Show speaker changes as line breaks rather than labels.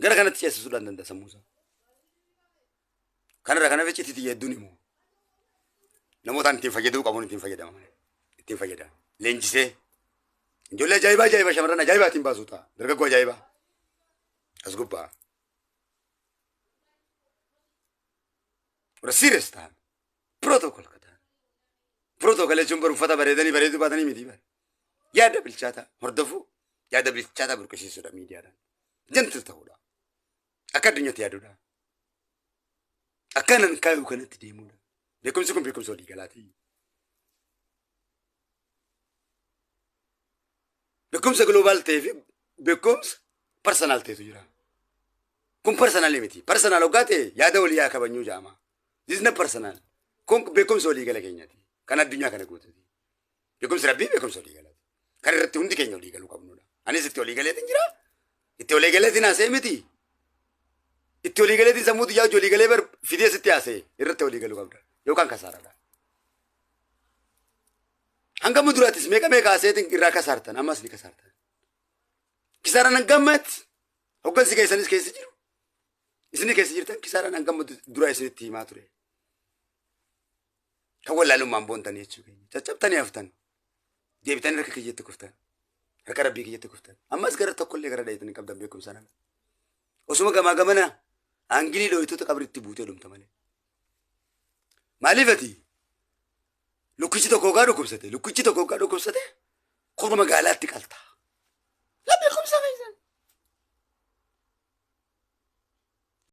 Gara kanatti ceesisuudhaan danda'a sammuu isaa. Kanarra kana iccitii tiyya hedduun himu. Namootaan ittiin fayyaduu qabuun ittiin fayyadama. Ittiin fayyadama. Leenjisee. Ijoollee ajaa'ibaa ajaa'ibaa shamarran ajaa'ibaa ittiin baasuu ta'a. Dargaggoo ajaa'ibaa. As gubbaa. Warra serious ta'an. Protocol ka ta'an. Protocol jechuun bar uffata bareedanii bareeduu baatanii miti bar. Yaada bilchaataa hordofuu, yaada bilchaataa burqisiisuudha miidiyaadhaan. Gentle ta'uudha. Akka addunyaatti yaaduudha. Akka nan kaayuu kanatti deemuudha. Beekumsi kun beekumsa walii galaati. Beekumsa global ta'ee fi beekumsa personal ta'etu jira. Kun personal miti. Personal hoggaa ta'e yaada walii yaa kabanyuu jaama. This is not personal. Kun beekumsa walii gala keenyaati. Kan addunyaa kana guutuuti. Beekumsi rabbii beekumsa walii galaati. Kan irratti hundi keenya walii galuu qabnudha. Anis itti walii galeetiin jira. Itti walii galeetiin haasa'e miti. Itti walii galeetiin sammuu xiyyaa hojii walii galee bar fidee sitti haasa'e irratti walii galuu qabda. Yookaan kasaaradha. Hanga muduraattis meeqa meeqa haasa'eetiin irraa kasaartan ammas ni kasaartan. Kisaaraan hanga ammaatti hoggansi keessanis keessa jiru. Isin keessa jirtan kisaaraan hanga dura isinitti himaa ture. Kan wallaalummaan boontanii jechuu keenya. Caccabtanii haftan. Deebitanii harka kiyyatti kuftan. Harka rabbii kiyyatti kuftan. Ammas gara tokkollee gara dhaayitanii qabdan beekumsa nama. Osuma gamaa gamana aangilii dhooyitoota qabritti buutee dhumta malee. Maaliif ati lukkichi tokko hoggaa dhukkubsate lukkichi tokko hoggaa dhukkubsate korma magaalaatti qalta. La beekumsa keessa.